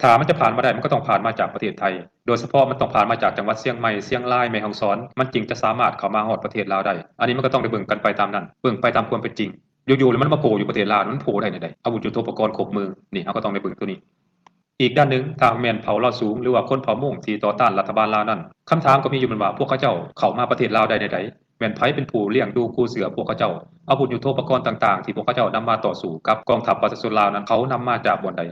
ຖ້າມັນຈະຜ່ານມາໄດ້ ມັນກໍຕ້ອງຜ່ານມາຈາກປະເທດໄທ, ໂດຍສະເພາະມັນຕ້ອງຜ່ານມາຈາກຈັງຫວັດຊຽງໃໝ່, ຊຽງລາຍ, ແມ່ຮ່ອງສອນ, ມັນຈຶ່ງຈະສາມາດເຂົ້າມາຮອດປະເທດລາວໄດ້. ອັນນີ້ມັນກໍຕ້ອງໄດ້ເບິ່ງກັນໄປຕາມນັ້ນ, ເບິ່ງໄປຕາມຄວາມເປັນຈິງ. ຢູ່ໆ ແລ້ວມັນມາໂຜ່ຢູ່ປະເທດລາວ, ມັນໂຜ່ໄດ້ແນວໃດ? ອາວຸດຍຸດໂທປະກອນຄົບມື, ນີ້ເຮົາກໍຕ້ອງໄດ້ເບິ່ງໂຕນີ້. ອີກດ້ານໜຶ່ງ, ຖ້າແມ່ນເຜົ່າລາວສູງ ຫຼືວ່າຄົນເຜົ່າມົ້ງທີ່ຕໍ່ຕ້ານລັດຖະບານລາວນັ້ນ, ຄຳຖາມກໍມີຢູ່ແມ່ນວ່າ ພວກເຂົາເຈົ້າເຂົ້າມາປະເທດລາວໄດ້ແນວໃດ? ແມ່ນໃຜເປັນຜູ້ລ້ຽງດູກູ້ເຊື້ອພວກເຂົາເຈົ້າ? ອາວຸດຍຸດໂທປະກອນຕ່າງໆ ທີ່ພວກເຂົາເຈົ້ານຳມາຕໍ່ສູ້ກັບກອງທັບປະຊາຊົນລາວນັ້ນ, ເຂົານຳມາຈາກບ່ອນໃດ?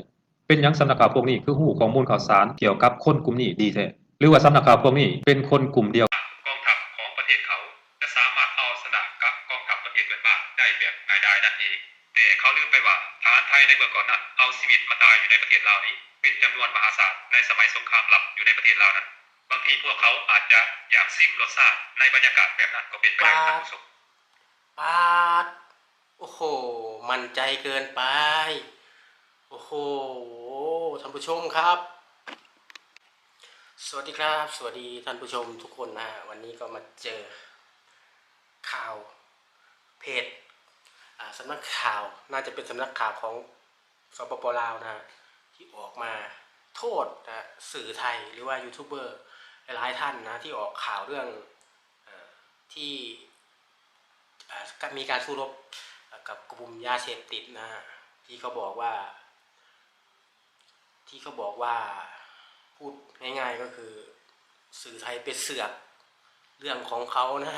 ເປັນຫຍັງສຳນັກຂ່າວພວກນີ້ຄືຮູ້ຂໍ້ມູນຂ່າວສານກ່ຽວກັບຄົນກຸ່ມນີ້ດີແທ້? ຫຼືວ່າສຳນັກຂ່າວພວກນີ້ເປັນຄົນກຸ່ມດຽວກັບກອງທັບຂອງປະເທດເຂົາ ຈະສາມາດເອົາຊະນະກັບກອງທັບປະເທດເພື່ອນບ້ານໄດ້ແບບງ່າຍດາຍນັ້ນເອງ. ແຕ່ເຂົາລືມໄປວ່າ ທະຫານໄທໃນເມື່ອກ່ອນນັ້ນ ເອົາຊີວິດມາຕາຍຢູ່ໃນປະເທດລາວນີ້ເປັນຈຳນວນມະຫາສານໃນສະໄໝສົງຄາມລາວຢູ່ໃນປະເທດລາວນັ້ນ. ບາງທີພວກເຂົາອາດຈະຢາກຊິມລົດຊາດໃນບັນຍາກາດແບບນັ້ນກໍເປັນໄປໄດ້ ທ່ານຜູ້ຊົມ. ປາດ ໂອ້ໂຫ ໝັ້ນໃຈເກີນໄປ. ໂອ້ໂຫ ທ່ານຜູ້ຊົມຄັບ ສະຫວັດດີຄັບ ສະຫວັດດີທ່ານຜູ້ຊົມທຸກຄົນນະ. ວັນນີ້ກໍມາເຈີຂ່າວ ເພຈ ອ່າ ສຳນັກຂ່າວ ໜ້າຈະເປັນສຳນັກຂ່າວຂອງ ສປປ ລາວນະ ທີ່ອອກມາໂທດນະ ສື່ໄທ ຫຼືວ່າຢູທູບເບີຫຼາຍໆທ່ານນະ ທີ່ອອກຂ່າວເລື່ອງ ເອີ ທີ່ ເອີ ກະ ມີການສູ້ລົບ ເອີ ກັບກຸ່ມຢາເສບຕິດນະ ທີ່ເຂົາບອກວ່າ ທີ່ເຂົາບອກວ່າ ພູດງ່າຍໆກໍຄື ສື່ໄທໄປເສຍບເລື່ອງຂອງເຂົານະ.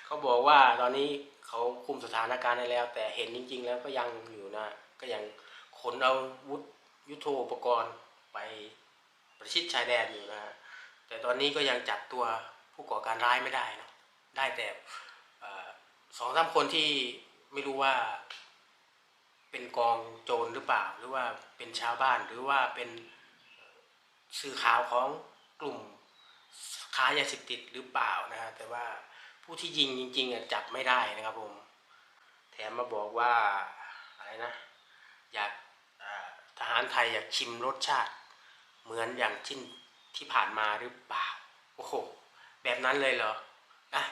ເຂົາບອກວ່າຕອນນີ້ເຂົາຄຸມສະຖານະການໄດ້ແລ້ວ, ແຕ່ເຫັນຈິງໆແລ້ວກໍຍັງຢູ່ນະ, ກໍຍັງຂົນອາວຸດຍຸດໂທປະກອນໄປປະຊິດຊາຍແດນຢູ່ນະ, ແຕ່ຕອນນີ້ກໍຍັງຈັບຕົວຜູ້ກໍ່ການຮ້າຍໄມ່ໄດ້ເນາະ, ໄດ້ແຕ່ ເອີ ສອງສາມຄົນທີ່ໄມ່ຮູ້ວ່າ ເປັນກອງໂຈນຫຼືເປົ່າ ຫຼືວ່າເປັນຊາວບ້ານ ຫຼືວ່າເປັນ ເອີ ສື່ຂ່າວຂອງກຸ່ມຄ້າຢາເສບຕິດຫຼືເປົ່ານະ, ແຕ່ວ່າຜູ້ທີ່ຍິງຈິງໆ ອະ ຈັບໄມ່ໄດ້ນະຄັບຜົມ. ແຖມມາບອກວ່າ ອະໄລນະ ຢາກ ອາ ທະຫານໄທຢາກຊິມລົດຊາດເໝືອນຢ່າງທີ່ ທີ່ຜ່ານມາຫຼືເປົ່າ. ໂອ້ໂຫ ແບບນັ້ນເລີຍເຫຼື? ອະ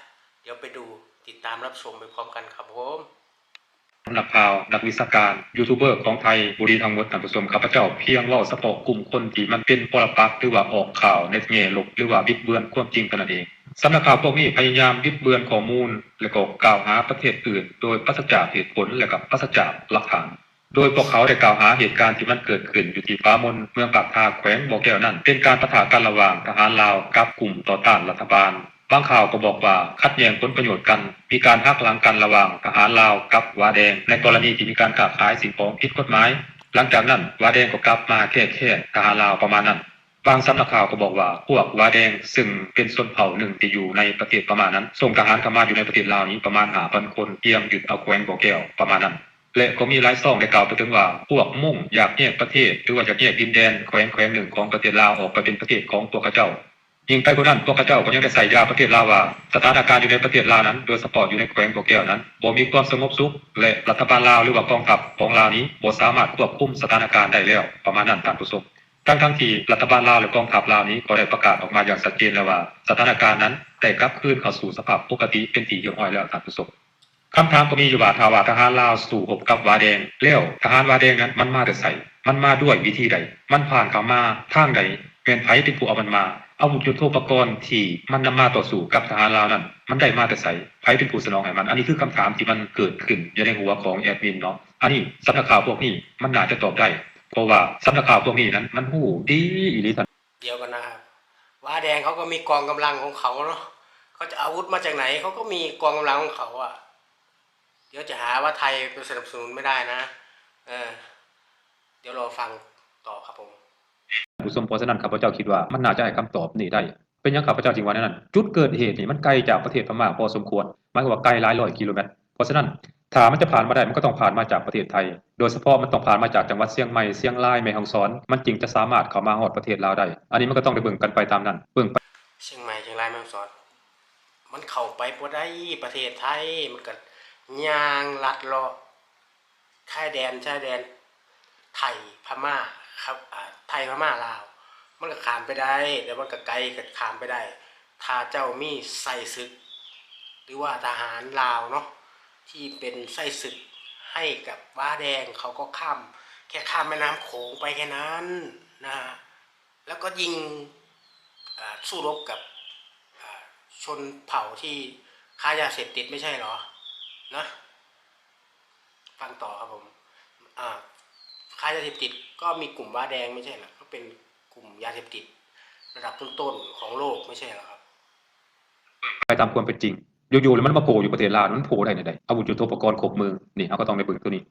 ດຽວໄປດູ ຕິດຕາມຮັບຊົມໄປພ້ອມກັນຄັບຜົມ. ສຳນັກຂ່າວ, ນັກວິຊາການ, ຢູທູບເບີຂອງໄທບໍ່ດີທັງໝົດ, ທ່ານຜູ້ຊົມ. ຂ້າພະເຈົ້າພຽງເວົ້າສະເພາະກຸ່ມຄົນທີ່ມັນເປັນປໍລະປັກ ຫຼືວ່າອອກຂ່າວໃນແງ່ລົບ ຫຼືວ່າບິດເບືອນຄວາມຈິງເທົ່ານັ້ນເອງ. ສຳນັກຂ່າວພວກນີ້ພະຍາຍາມບິດເບືອນຂໍ້ມູນ ແລະກໍກ່າວຫາປະເທດອື່ນໂດຍປາສະຈາກເຫດຜົນ ແລະກໍປາສະຈາກຫຼັກຖານ. ໂດຍພວກເຂົາໄດ້ກ່າວຫາເຫດການທີ່ມັນເກີດຂຶ້ນຢູ່ທີ່ປ່າມົນ ເມືອງປາກທາ ແຂວງບໍ່ແກ້ວນັ້ນ ເປັນການປະທະກັນລະຫວ່າງທະຫານລາວກັບກຸ່ມຕໍ່ຕ້ານລັດຖະບານ. ບາງຂ່າວກໍບອກວ່າຂັດແຍ່ງຜົນປະໂຫຍດກັນ, ມີການຫັກຫຼັງກັນລະຫວ່າງທະຫານລາວກັບຫວາແດງ ໃນກໍລະນີທີ່ມີການຄ້າຂາຍສິ່ງຂອງຜິດກົດໝາຍ. ຫຼັງຈາກນັ້ນ ຫວາແດງກໍກັບມາແກ້ແຄ້ນທະຫານລາວປະມານນັ້ນ. ບາງສຳນັກຂ່າວກໍບອກວ່າ ພວກຫວາແດງ ຊຶ່ງເປັນຊົນເຜົ່າໜຶ່ງທີ່ຢູ່ໃນປະເທດພະມ້ານັ້ນ ສົ່ງທະຫານເຂົ້າມາຢູ່ໃນປະເທດລາວນີ້ປະມານຫ້າພັນຄົນ ກຽມຍຶດເອົາແຂວງບໍ່ແກ້ວປະມານນັ້ນ. ແລະກໍມີຫຼາຍຊ່ອງໄດ້ກ່າວໄປເຖິງວ່າ ພວກມົ້ງຢາກແຍກປະເທດ ຫຼືວ່າຢາກແຍກດິນແດນແຂວງແຂວງໜຶ່ງຂອງປະເທດລາວອອກໄປເປັນປະເທດຂອງພວກເຂົາເຈົ້າ. ຍິ່ງໄປກວ່ານັ້ນ ພວກເຂົາເຈົ້າກໍຍັງໄດ້ໃສ່ຮ້າຍປະເທດລາວວ່າ ສະຖານະການຢູ່ໃນປະເທດລາວນັ້ນ ໂດຍສະເພາະຢູ່ໃນແຂວງບໍ່ແກ້ວນັ້ນ ບໍ່ມີຄວາມສະຫງົບສຸກ ແລະລັດຖະບານລາວ ຫຼືວ່າກອງທັບຂອງລາວນີ້ບໍ່ສາມາດຄວບຄຸມສະຖານະການໄດ້ແລ້ວ ປະມານນັ້ນ ທ່ານຜູ້ຊົມ. ທັງໆທີ່ລັດຖະບານລາວ ແລະກອງທັບລາວນີ້ກໍໄດ້ປະກາດອອກມາຢ່າງຊັດເຈນແລ້ວວ່າ ສະຖານະການນັ້ນໄດ້ກັບຄືນເຂົ້າສູ່ສະພາບປົກກະຕິເປັນທີ່ຮຽບຮ້ອຍແລ້ວ ທ່ານຜູ້ຊົມ. ຄຳຖາມກໍມີຢູ່ວ່າ ຖ້າວ່າທະຫານລາວສູ້ຮົບກັບຫວາແດງແລ້ວ ທະຫານຫວາແດງນັ້ນມັນມາແຕ່ໃສ? ມັນມາດ້ວຍວິທີໃດ? ມັນຜ່ານເຂົ້າມາທາງໃດ? ແມ່ນໃຜເປັນຜູ້ເອົາມັນມາ? ອາວຸດຍຸດໂທປະກອນທີ່ມັນນຳມາຕໍ່ສູ້ກັບທະຫານລາວນັ້ນ ມັນໄດ້ມາແຕ່ໃສ? ໃຜເປັນຜູ້ສະໜອງໃຫ້ມັນ? ອັນນີ້ຄືຄຳຖາມທີ່ມັນເກີດຂຶ້ນຢູ່ໃນຫົວຂອງແອດມິນເນາະ. ອັນນີ້ສຳນັກຂ່າວພວກນີ້ມັນໜ້າຈະຕອບໄດ້ ເພາະວ່າສຳນັກຂ່າວພວກນີ້ນັ້ນມັນຮູ້ດີອີ່ຫຼີ ທ່ານ. ດຽວກັນນະ ຫວາແດງເຂົາກໍມີກອງກຳລັງຂອງເຂົາເນາະ, ເຂົາຈະອາວຸດມາຈາກໃດ? ເຂົາກໍມີກອງກຳລັງຂອງເຂົາອະ. ດຽວຈະຫາວ່າໄທໄປສະໜັບສະໜູນໄມ່ໄດ້ນະ. ເອີ ດຽວລໍຟັງຕໍ່ຄັບຜົມ ທ່ານຜູ້ຊົມ. ເພາະສະນັ້ນ ຂ້າພະເຈົ້າຄິດວ່າມັນໜ້າຈະໃຫ້ຄຳຕອບນີ້ໄດ້. ເປັນຫຍັງຂ້າພະເຈົ້າຈຶ່ງວ່າແນວນັ້ນ? ຈຸດເກີດເຫດນີ້ມັນໄກຈາກປະເທດພະມ້າພໍສົມຄວນ, ໝາຍຄວາມວ່າໄກຫຼາຍຮ້ອຍກິໂລແມັດ. ເພາະສະນັ້ນ ຖ້າມັນຈະຜ່ານມາໄດ້ ມັນກໍຕ້ອງຜ່ານມາຈາກປະເທດໄທ, ໂດຍສະເພາະມັນຕ້ອງຜ່ານມາຈາກຈັງຫວັດຊຽງໃໝ່, ຊຽງລາຍ, ແມ່ຮ່ອງສອນ, ມັນຈຶ່ງຈະສາມາດເຂົ້າມາຮອດປະເທດລາວໄດ້. ອັນນີ້ມັນກໍຕ້ອງໄດ້ເບິ່ງກັນໄປຕາມນັ້ນ, ເບິ່ງໄປ. ຊຽງໃໝ່, ຊຽງລາຍ, ແມ່ຮ່ອງສອນ ມັນເຂົ້າໄປບໍ່ໄດ້ປະເທດໄທ, ມັນກໍຍ່າງລັດເລາະຊາຍແດນ, ຊາຍແດນໄທພະມ້າ, ຄັບ ອາ ໄທພະມ້າລາວ, ມັນກໍຂ້າມໄປໄດ້, ແຕ່ມັນກໍໄກ, ກໍຂ້າມໄປໄດ້ ຖ້າເຈົ້າມີໄສ້ສຶກ ຫຼືວ່າທະຫານລາວເນາະ ທີ່ເປັນໄສ້ສຶກໃຫ້ກັບຫວາແດງ, ເຂົາກໍຂ້າມ, ແຄ່ຂ້າມແມ່ນ້ຳໂຂງໄປແຄ່ນັ້ນ อ่า แล้วก็ยิง อ่า สู้รบกับ อ่า ชนเผ่าที่ค้ายาเสพติดไม่ใช่เหรอ นะ ฟังต่อครับผม อ่า ค้ายาเสพติดก็มีกลุ่มว้าแดงไม่ใช่เหรอ ก็เป็นกลุ่มยาเสพติดระดับต้นๆของโลกไม่ใช่เหรอครับ ໄປຕາມຄວາມເປັນຈິງ ຢູ່ໆແລ້ວມັນມາໂຜ່ຢູ່ປະເທດລາວ ມັນໂຜ່ໄດ້ແນວໃດ? ອາວຸດຍຸດໂທປະກອນຄົບມື ນີ້ ເຮົາກໍຕ້ອງໄດ້ເບິ່ງໂຕນີ້.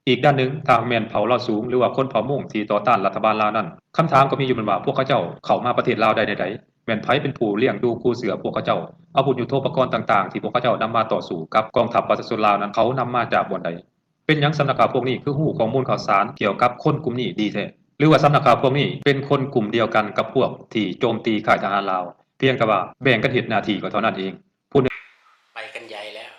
ອີກດ້ານໜຶ່ງ ຖ້າແມ່ນເຜົ່າລາວສູງ ຫຼືວ່າຄົນເຜົ່າມົ້ງທີ່ຕໍ່ຕ້ານລັດຖະບານລາວນັ້ນ, ຄຳຖາມກໍມີຢູ່ແມ່ນວ່າ ພວກເຂົາເຈົ້າເຂົ້າມາປະເທດລາວໄດ້ແນວໃດ? ແມ່ນໃຜເປັນຜູ້ລ້ຽງດູປູເສືອພວກເຂົາເຈົ້າ? ອາວຸດຍຸດໂທປະກອນຕ່າງໆ ທີ່ພວກເຂົາເຈົ້ານຳມາຕໍ່ສູ້ກັບກອງທັບປະຊາຊົນລາວນັ້ນ ເຂົານຳມາຈາກບ່ອນໃດ? ເປັນຫຍັງສຳນັກຂ່າວພວກນີ້ຄືຮູ້ຂໍ້ມູນຂ່າວສານກ່ຽວກັບຄົນກຸ່ມນີ້ດີແທ້? ຫຼືວ່າສຳນັກຂ່າວພວກນີ້ເປັນຄົນກຸ່ມດຽວກັນກັບພວກທີ່ໂຈມຕີຄ້າຍທະຫານລາວ, ພຽງແຕ່ວ່າແບ່ງກັນເຮັດໜ້າທີ່ກໍເທົ່ານັ້ນເອງ? ຜູ້ໜຶ່ງ ໄປກັນໃຫຍ່ແລ້ວ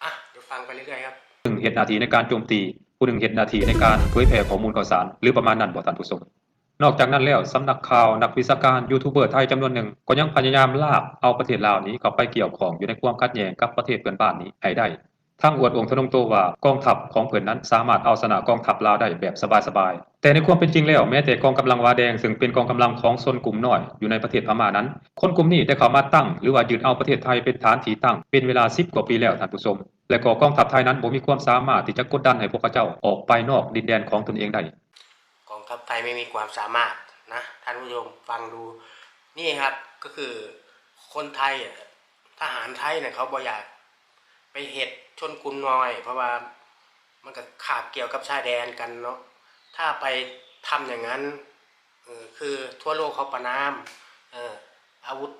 ອ່ະ ດຽວຟັງໄປເລື້ອຍໆ ຄັບ ໜຶ່ງເຮັດໜ້າທີ່ໃນ ການໂຈມຕີ, ຜູ້ໜຶ່ງເຮັດໜ້າທີ່ໃນການເຜີຍແຜ່ຂໍ້ມູນຂ່າວສານ ຫຼືປະມານນັ້ນບໍ່ທ່ານຜູ້ຊົມ? ນອກຈາກນັ້ນແລ້ວ ສຳນັກຂ່າວ, ນັກວິຊາການ, ຢູທູບເບີໄທຈຳນວນໜຶ່ງ ກໍຍັງພະຍາຍາມລາກເອົາປະເທດລາວນີ້ເຂົ້າໄປກ່ຽວຂ້ອງຢູ່ໃນຄວາມຂັດແຍ່ງກັບປະເທດເພື່ອນບ້ານນີ້ໃຫ້ໄດ້. ທັງອວດອົ່ງທະນົງໂຕວ່າກອງທັບຂອງເພິ່ນນັ້ນສາມາດເອົາຊະນະກອງທັບລາວໄດ້ແບບສະບາຍໆ, ແຕ່ໃນຄວາມເປັນຈິງແລ້ວ ແມ້ແຕ່ກອງກຳລັງວາແດງ ເຊິ່ງເປັນກອງກຳລັງຂອງຊົນກຸ່ມນ້ອຍຢູ່ໃນປະເທດພະມ້ານັ້ນ, ຄົນກຸ່ມນີ້ໄດ້ເຂົ້າມາຕັ້ງ ຫຼືວ່າຍຶດເອົາປະເທດໄທເປັນຖານທີ່ຕັ້ງເປັນເວລາສິບກວ່າປີແລ້ວທ່ານຜູ້ຊົມ, ແລະກໍກອງທັບໄທນັ້ນບໍ່ມີຄວາມສາມາດທີ່ຈະກົດດັນໃຫ້ພວກເຂົາເຈົ້າອອກໄປນອກດິນແດນຂອງຕົນເອງໄດ້. ກອງທັບໄທໄມ່ມີຄວາມສາມາດນະ ທ່ານຜູ້ຊົມ ຟັງດູ ນີ້ຄັບ ກໍຄືຄົນໄທ ທະຫານໄທນະ ເຂົາບໍ່ຢາກ ໄປເຮັດຊົນກຸ່ມນ້ອຍ ເພາະວ່າມັນກໍຄາບກ່ຽວກັບຊາຍແດນກັນເນາະ ຖ້າໄປທຳຢ່າງນັ້ນ ເອີ ຄືທົ່ວໂລກເຂົາປະນາມ ເອີ ອາວຸດ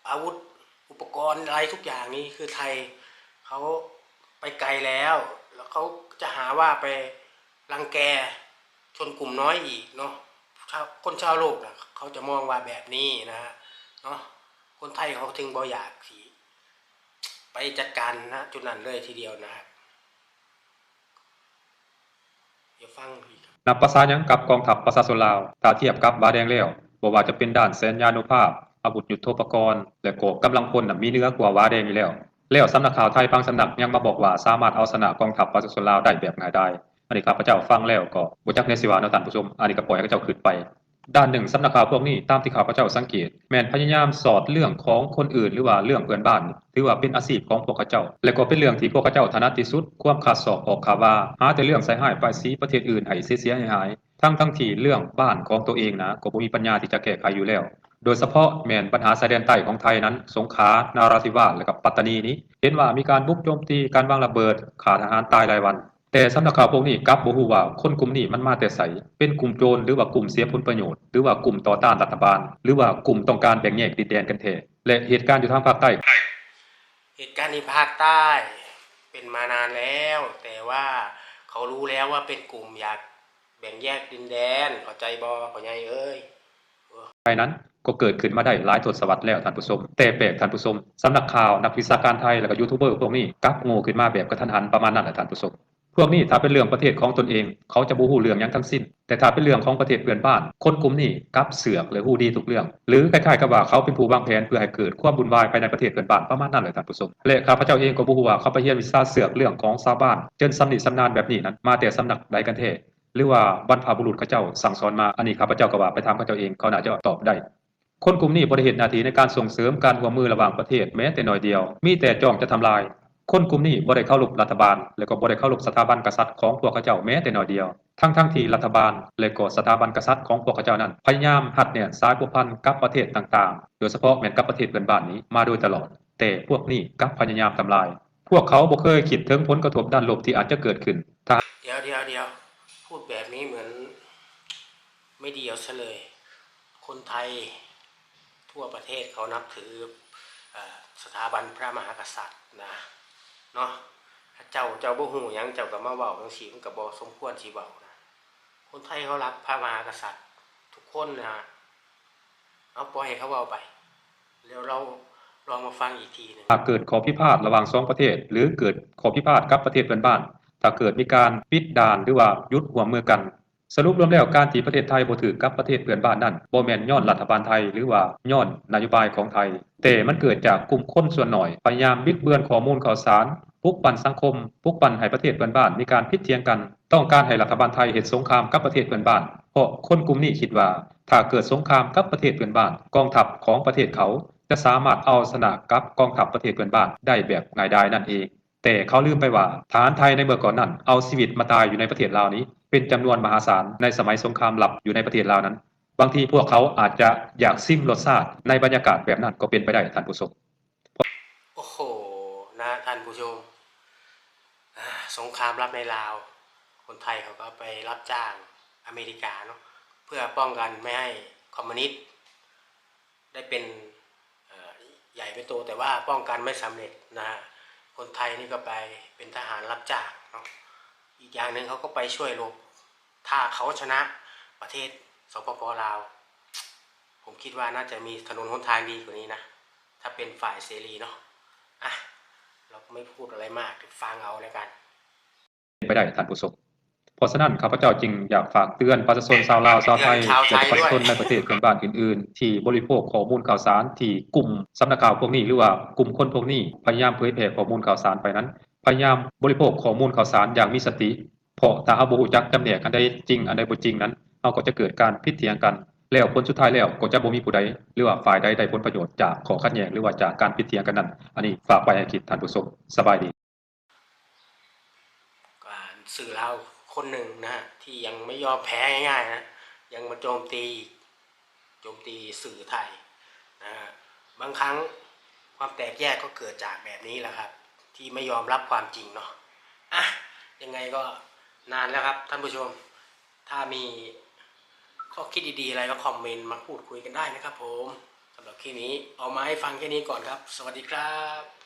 ອາວຸດ ອຸປະກອນ ອາໄລທຸກຢ່າງນີ້ ຄືໄທເຂົາໄປໄກແລ້ວ ແລ້ວເຂົາຈະຫາວ່າໄປລັງແກຊົນກຸ່ມນ້ອຍອີກເນາະ ຄົນຊາວໂລກນະ ເຂົາຈະມອງວ່າແບບນີ້ນະເນາະ ຄົນໄທເຂົາຈຶ່ງບໍ່ຢາກຊິ ໄປຈັດການນະຈຸດນັ້ນເລີຍທີດຽວນະ ນຳພາສາຫຍັງກັບກອງທັບປະຊາຊົນລາວ ຖ້າທຽບກັບວາແດງແລ້ວ ບໍ່ວ່າຈະເປັນດ້ານແສນຍານຸພາບ, ອາວຸດຍຸດໂທປະກອນ ແລະກໍກຳລັງພົນນະມີເໜືອກວ່າວາແດງຢູ່ແລ້ວ. ແລ້ວສຳນັກຂ່າວໄທບາງສຳນັກຍັງມາບອກວ່າສາມາດເອົາຊະນະກອງທັບປະຊາຊົນລາວໄດ້ແບບງ່າຍດາຍ. ອັນນີ້ຂ້າພະເຈົ້າຟັງແລ້ວກໍບໍ່ຈັກແນວຊິເວົ້າເນາະທ່ານຜູ້ຊົມ, ອັນນີ້ກໍປ່ອຍໃຫ້ເຂົາເຈົ້າຄິດໄປ. ດ້ານໜຶ່ງ ສຳນັກຂ່າວພວກນີ້ ຕາມທີ່ຂ້າພະເຈົ້າສັງເກດ ແມ່ນພະຍາຍາມສອດເລື່ອງຂອງຄົນອື່ນ ຫຼືວ່າເລື່ອງເພື່ອນບ້ານ ຖືວ່າເປັນອາຊີບຂອງພວກເຂົາເຈົ້າ ແລະກໍເປັນເລື່ອງທີ່ພວກເຂົາເຈົ້າຖະໜັດທີ່ສຸດ ຄວາມຄາດສອກອອກຂ່າວວ່າ ຫາແຕ່ເລື່ອງໃສ່ຮ້າຍປ້າຍສີປະເທດອື່ນໃຫ້ເສຍໆຫາຍໆ ທັງໆທີ່ເລື່ອງບ້ານຂອງໂຕເອງນະກໍບໍ່ມີປັນຍາທີ່ຈະແກ້ໄຂຢູ່ແລ້ວ ໂດຍສະເພາະແມ່ນບັນຫາຊາຍແດນໃຕ້ຂອງໄທນັ້ນ ສົງຂາ, ນາຣາທິວາດ ແລະກັບປັດຕານີນີ້ ເຫັນວ່າມີການບຸກໂຈມຕີ, ການວາງລະເບີດ, ຂ້າທະຫານຕາຍລາຍວັນ. ແຕ່ສຳນັກຂ່າວພວກນີ້ກັບບໍ່ຮູ້ວ່າຄົນກຸ່ມນີ້ມັນມາແຕ່ໃສ, ເປັນກຸ່ມໂຈນ ຫຼືວ່າກຸ່ມເສຍຜົນປະໂຫຍດ ຫຼືວ່າກຸ່ມຕໍ່ຕ້ານລັດຖະບານ ຫຼືວ່າກຸ່ມຕ້ອງການແບ່ງແຍກດິນແດນກັນແທ້ ແລະເຫດການຢູ່ທາງພາກໃຕ້. ເຫດການທີ່ພາກໃຕ້ເປັນມານານແລ້ວ, ແຕ່ວ່າເຂົາຮູ້ແລ້ວວ່າເປັນກຸ່ມຢາກແບ່ງແຍກດິນແດນ, ເຂົ້າໃຈບໍ່ ພໍ່ໃຫຍ່ເອີຍ? ໄທນັ້ນກໍເກີດຂຶ້ນມາໄດ້ຫຼາຍທົດສະວັດແລ້ວທ່ານຜູ້ຊົມ, ແຕ່ແປກທ່ານຜູ້ຊົມ, ສຳນັກຂ່າວ, ນັກວິຊາການໄທ ແລະກໍຢູທູບເບີພວກນີ້ກັບໂງ່ຂຶ້ນມາແບບກະທັນຫັນປະມານນັ້ນແຫຼະທ່ານຜູ້ຊົມ. ພວກນີ້ຖ້າເປັນເລື່ອງປະເທດຂອງຕົນເອງ ເຂົາຈະບໍ່ຮູ້ເລື່ອງຫຍັງທັງສິ້ນ, ແຕ່ຖ້າເປັນເລື່ອງຂອງປະເທດເພື່ອນບ້ານ ຄົນກຸ່ມນີ້ກັບເຊືອກ ແລະຮູ້ດີທຸກເລື່ອງ ຫຼືຄ້າຍໆກັບວ່າເຂົາເປັນຜູ້ວາງແຜນເພື່ອໃຫ້ເກີດຄວາມວຸ່ນວາຍພາຍໃນປະເທດເພື່ອນບ້ານປະມານນັ້ນແຫຼະທ່ານຜູ້ຊົມ. ແລະຂ້າພະເຈົ້າເອງກໍບໍ່ຮູ້ວ່າເຂົາໄປຮຽນວິຊາເຊືອກເລື່ອງຂອງຊາວບ້ານຈົນຊຳນິຊຳນານແບບນີ້ນັ້ນ ມາແຕ່ສຳນັກໃດກັນແທ້ ຫຼືວ່າບັນພະບຸລຸດເຂົາເຈົ້າສັ່ງສອນມາ, ອັນນີ້ຂ້າພະເຈົ້າກໍວ່າໄປຖາມເຂົາເຈົ້າເອງ ເຂົາໜ້າຈະຕອບໄດ້. ຄົນກຸ່ມນີ້ບໍ່ໄດ້ເຮັດໜ້າທີ່ໃນການສົ່ງເສີມການຮ່ວມມືລະຫວ່າງປະເທດແມ້ແຕ່ໜ້ອຍດຽວ, ມີແຕ່ຈ້ອງຈະທຳລາຍ. ຄົນກຸ່ມນີ້ບໍ່ໄດ້ເຄົາລົບລັດຖະບານ ແລະກໍບໍ່ໄດ້ເຄົາລົບສະຖາບັນກະສັດຂອງພວກເຂົາເຈົ້າແມ້ແຕ່ໜ້ອຍດຽວ, ທັງໆທີ່ລັດຖະບານ ແລະກໍສະຖາບັນກະສັດຂອງພວກເຂົາເຈົ້ານັ້ນ ພະຍາຍາມຮັດແໜ້ນສາຍພົວພັນກັບປະເທດຕ່າງໆ ໂດຍສະເພາະແມ່ນກັບປະເທດເພື່ອນບ້ານນີ້ມາໂດຍຕະຫຼອດ, ແຕ່ພວກນີ້ກັບພະຍາຍາມທຳລາຍ. ພວກເຂົາບໍ່ເຄີຍຄິດເຖິງຜົນກະທົບດ້ານລົບທີ່ອາດຈະເກີດຂຶ້ນ. ຖ້າ ດຽວໆໆ ດຽວ ພູດແບບນີ້ເໝືອນໄມ່ດີເອົາຊະເລີຍ. ຄົນໄທທົ່ວປະເທດເຂົານັບຖື ເອີ ສະຖາບັນພະມະຫາກະສັດນະ ເນາະ. ເຈົ້າ ເຈົ້າບໍ່ຮູ້ຫຍັງ ເຈົ້າກໍມາເວົ້າຈັ່ງຊີ້ ມັນກໍບໍ່ສົມຄວນຊິເວົ້ານະ. ຄົນໄທເຂົາຮັກພະມະຫາກະສັດທຸກຄົນນະ. ເອົາ ປ່ອຍໃຫ້ເຂົາເວົ້າໄປ. ແລ້ວເຮົາລອງມາຟັງອີກທີໜຶ່ງ. ຖ້າເກີດຂໍ້ພິພາດລະຫວ່າງສອງປະເທດ ຫຼື ເກີດຂໍ້ພິພາດກັບປະເທດເພື່ອນບ້ານ, ຖ້າເກີດມີການປິດດ່ານ ຫຼືວ່າຢຸດຮ່ວມມືກັນ, ສະຫຼຸບລວມແລ້ວ ການທີ່ປະເທດໄທບໍ່ຖືກກັບປະເທດເພື່ອນບ້ານນັ້ນ ບໍ່ແມ່ນຍ້ອນລັດຖະບານໄທ ຫຼືວ່າຍ້ອນນະໂຍບາຍຂອງໄທ, ແຕ່ມັນເກີດຈາກກຸ່ມຄົນສ່ວນໜ້ອຍພະຍາຍາມບິດເບືອນຂໍ້ມູນຂ່າວສານ ປຸກປັ່ນສັງຄົມ, ປຸກປັ່ນໃຫ້ປະເທດເພື່ອນບ້ານມີການຜິດຖຽງກັນ, ຕ້ອງການໃຫ້ລັດຖະບານໄທເຮັດສົງຄາມກັບປະເທດເພື່ອນບ້ານ, ເພາະຄົນກຸ່ມນີ້ຄິດວ່າ ຖ້າເກີດສົງຄາມກັບປະເທດເພື່ອນບ້ານ, ກອງທັບຂອງປະເທດເຂົາຈະສາມາດເອົາຊະນະກັບກອງທັບປະເທດເພື່ອນບ້ານໄດ້ແບບງ່າຍດາຍນັ້ນເອງ. ແຕ່ເຂົາລືມໄປວ່າ ທະຫານໄທໃນເມື່ອກ່ອນນັ້ນ ເອົາຊີວິດມາຕາຍຢູ່ໃນປະເທດລາວນີ້ເປັນຈຳນວນມະຫາສານໃນສະໄໝສົງຄາມລັບຢູ່ໃນປະເທດລາວນັ້ນ. ບາງທີພວກເຂົາອາດຈະຢາກຊິມລົດຊາດໃນບັນຍາກາດແບບນັ້ນກໍເປັນໄປໄດ້, ທ່ານຜູ້ຊົມ. ໂອ້ໂຫ ນະ ທ່ານຜູ້ຊົມ, ອາ ສົງຄາມລັບໃນລາວ, ຄົນໄທເຂົາກໍໄປຮັບຈ້າງອາເມລິກາເນາະ ເພື່ອປ້ອງກັນບໍ່ໃຫ້ຄອມມູນິດໄດ້ເປັນ ເອີ ໃຫຍ່ເປັນໂຕ, ແຕ່ວ່າປ້ອງກັນໄມ່ສຳເລັດນະ. ຄົນໄທນີ້ກໍໄປເປັນທະຫານຮັບຈ້າງເນາະ, ອີກຢ່າງໜຶ່ງເຂົາກໍໄປຊ່ວຍລົບ. ຖ້າເຂົາຊະນະປະເທດ ສປປ ລາວ, ຜົມຄິດວ່າໜ້າຈະມີຖະໜົນຫົນທາງດີກວ່ານີ້ນະ, ຖ້າເປັນຝ່າຍເສລີເນາະ. ອະ ເຮົາກໍໄມ່ພູດອະໄລມາກ, ຟັງເອົາແລ້ວກັນ. ເປັນໄປໄດ້, ທ່ານຜູ້ຊົມ. ເພາະສະນັ້ນ ຂ້າພະເຈົ້າຈຶ່ງຢາກຝາກເຕືອນປະຊາຊົນຊາວລາວ, ຊາວໄທ ແລະ ປະຊາຊົນໃນປະເທດເພື່ອນບ້ານອື່ນໆ ທີ່ບໍລິໂພກຂໍ້ມູນຂ່າວສານທີ່ກຸ່ມສຳນັກຂ່າວພວກນີ້ ຫຼືວ່າກຸ່ມຄົນພວກນີ້ພະຍາຍາມເຜີຍແຜ່ຂໍ້ມູນຂ່າວສານໄປນັ້ນ, ພະຍາຍາມບໍລິໂພກຂໍ້ມູນຂ່າວສານຢ່າງມີສະຕິ. ເພາະຖ້າເຮົາບໍ່ຮູ້ຈັກຈຳແນກອັນໃດຈິງ ອັນໃດບໍ່ຈິງນັ້ນ, ເຮົາກໍຈະເກີດການຜິດຖຽງກັນ, ແລ້ວຜົນສຸດທ້າຍແລ້ວກໍຈະບໍ່ມີຜູ້ໃດ ຫຼືວ່າຝ່າຍໃດໄດ້ຜົນປະໂຫຍດຈາກຂໍ້ຂັດແຍ່ງ ຫຼືວ່າຈາກການຜິດຖຽງກັນນັ້ນ. ອັນນີ້ຝາກໄວ້ໃຫ້ຄິດ, ທ່ານຜູ້ຊົມ. ສະບາຍດີ. ອ່າ ສື່ລາວຄົນໜຶ່ງນະ ທີ່ຍັງໄມ່ຍອມແພ້ງ່າຍໆນະ ຍັງມາໂຈມຕີ ໂຈມຕີສື່ໄທນະ. ບາງຄັ້ງຄວາມແຕກແຍກກໍເກີດຈາກແບບນີ້ແຫຼະຄັບ ທີ່ໄມ່ຍອມຮັບຄວາມຈິງເນາະ. ອະ ຍັງໄງກໍນານແລ້ວຄັບທ່ານຜູ້ຊົມ, ຖ້າມີຂໍ້ຄິດດີໆອະໄລ ມາຄອມເມັນ ມາພູດຄຸຍກັນໄດ້ນະຄັບຜົມ. ສຳລັບຄລິບນີ້ເອົາມາໃຫ້ຟັງແຄ່ນີ້ກ່ອນຄັບ. ສະຫວັດດີຄັບ.